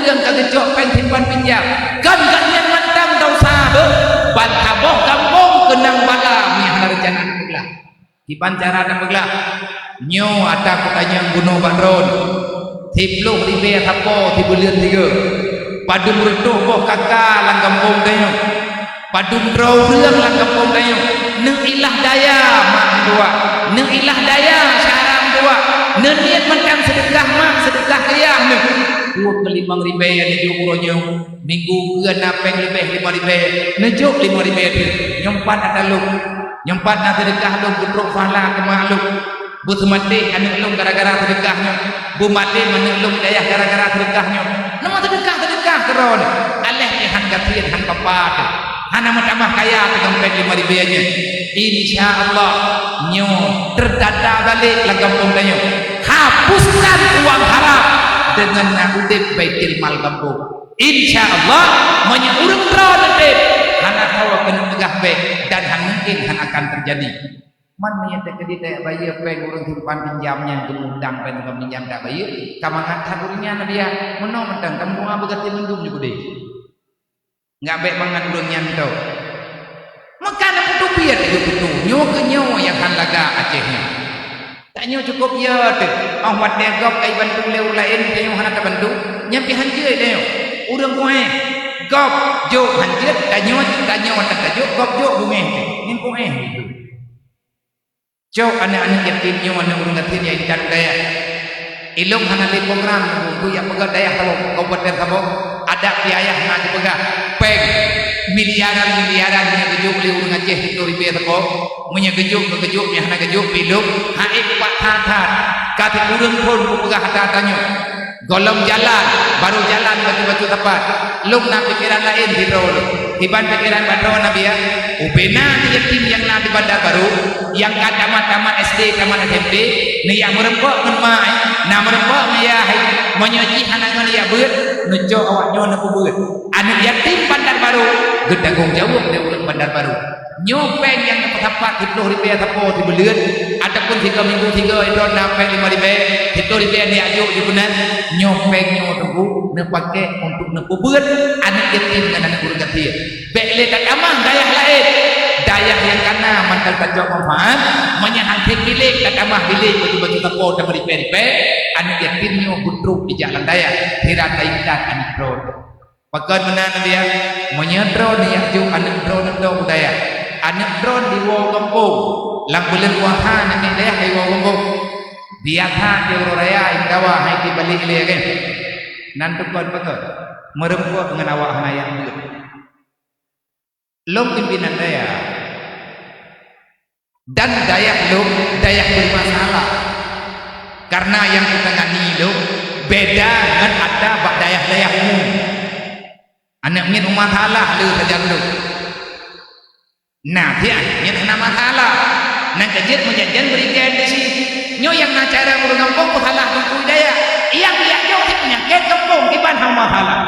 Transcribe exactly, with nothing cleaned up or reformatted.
Nyang ka geucok péng simpan pinjam, kon gobnyan mantong desya beuh, ban saboh gampông keunong bala nyang hana reuncana tapeuglah. Kiban cara tapeuglah? Nyoe ata kutanyong bunoe bak droeneuh, siploh ribèe sapo sibuleuen sigoe, padum reutôh boh K K lam gampông tanyoe. Padum droe ureueng lam gampông tanyoe, neuilah daya mak meutuah, neuilah daya syara meutuah, neuniet mantong seudeukah mak, seudeukah ayah neuh. Peuet keu limong ribèe neujok uroe nyoe, minggu keue na péng leubeh limong ribèe, neujok limong ribèe teuk. Nyoe pat ata lôn, nyoe pat na seudeukah lôn peutrok pahala keu mak lôn. Beuseumaté aneuk lôn gara-gara seudeukah nyoe. Beumaté aneuk lôn dayah gara-gara seudeukah nyoe. Nama seudeukah-seudeukah keudroe nyoe? Aléh nyoe han gasien, han papa teuh. Hana meutamah kaya teuh gampông limong ribèe nyoe. Insya Allah, nyoe teudata balek lam gampông tanyoe. Hapuskan uang haram deungon na udeb Baitul Mal gampông. Insya Allah, meunyoe ureueng droe udeb, hana sawa keuneuk peugah bèk dan han mungken han akan teujadi. Man meunyoe teukeudi tajak bayeue péng ureueng simpan pinjam nyang geumudang péng simpan pinjam tajak bayeue, ka mangat that ureueng nyan, Nabi, ya. Meunoe mantong, kamoe beugati mandum nyoe keudeh. Nggak bèk mangat ureueng nyan tho. Meuka na putôh piet geututoe, nyoe keu nyoe nyang han lagak Aceh nyoe. Tanyoe cukôp yo teuh, 'oh watèe gob ka ibantu lé ureueng laén, tanyoe hana tabantu, nyan pih han jeuet tanyoe. Ureueng kuéh, gob jok han jeuet, tanyoe, tanyoe tan tajok, gob jok beungéh teuh, nyan kuéh teuh. Cok aneuk-aneuk yatim nyoe, aneuk ureueng gasien nyang intat u dayah. Ilôn hana lé program untuk jak peugah dayah saboh, kabupaten saboh, adak di ayah na geupeugah, péng miliaran-miliaran nyang geujok lé ureueng Aceh siploh ribèe sapo. Meunyoe geujok, geujok, meunyoe hana geujok, pih lôn hana ék pat that-that. Ka sikureueng phon kupeugah ata-ata nyoe. Gohlom jalan, barô jalan bacut-bacut sapat. Lôn na pikeran laén sidroe lôn. Kiban pikeran bak droe, Nabi, ya. Ubena aneuk yatim nyang na di Bandar Baru, nyang ka tamat-tamat S D, tamat S M P, neujak meureumpok ngon mak, na meureumpok ngon yah, meunyoe jih hana ngon jak beuet, neucok awak nyoe neupeubeuet. Aneuk yatim Bandar Baru geutanggong jaweueb lé ureueng Bandar Baru. Nyoe péng nyang neupeusapat siploh ribèe sapo sibuleuen, ataupun sigoe minggu sigoe droe na péng limong ribèe, siploh ribèe neujak jok di bunan, nyoe péng nyoe teungku neupaké untuk neupeubeuet aneuk yatim ngon aneuk ureueng gasien. Bèk lé tatamah dayah laén, dayah nyang ka na mantong tacok manfaat, meunyoe han sép bilék tatamah bilék bacut-bacut sapo tameuribèe-ribèe, aneuk yatim nyoe beutrok jijak lam dayah, sira taintat aneuk droe. Pakon meunan, Nabi, ya? Meunyoe droeneuh jak jok aneuk droeneuh u dayah, aneuk droeneuh diwoe gampông, lam buleuen puasa aneuk dayah diwoe gampông. Biasa di uroe raya, indawa hai tibalek lé, kan? Nan tukon pakon? Meureumpok ngon awak hana jak beuet. Lôn pimpinan dayah. Dan dayah lôn, dayah beumasalah. Karena nyang kutangani lôn beda ngon ata bak dayah-dayah umum. Aneuk miet beumasalah le sajan lôn. Nah, si aneuk miet hana masalah. Nang keujeuet meujanjan berikan di si. Nyoe nyang na cara ureueng gampông peusalah teungku dayah. Nyang jak jok si peunyakét gampông kiban hana masalah.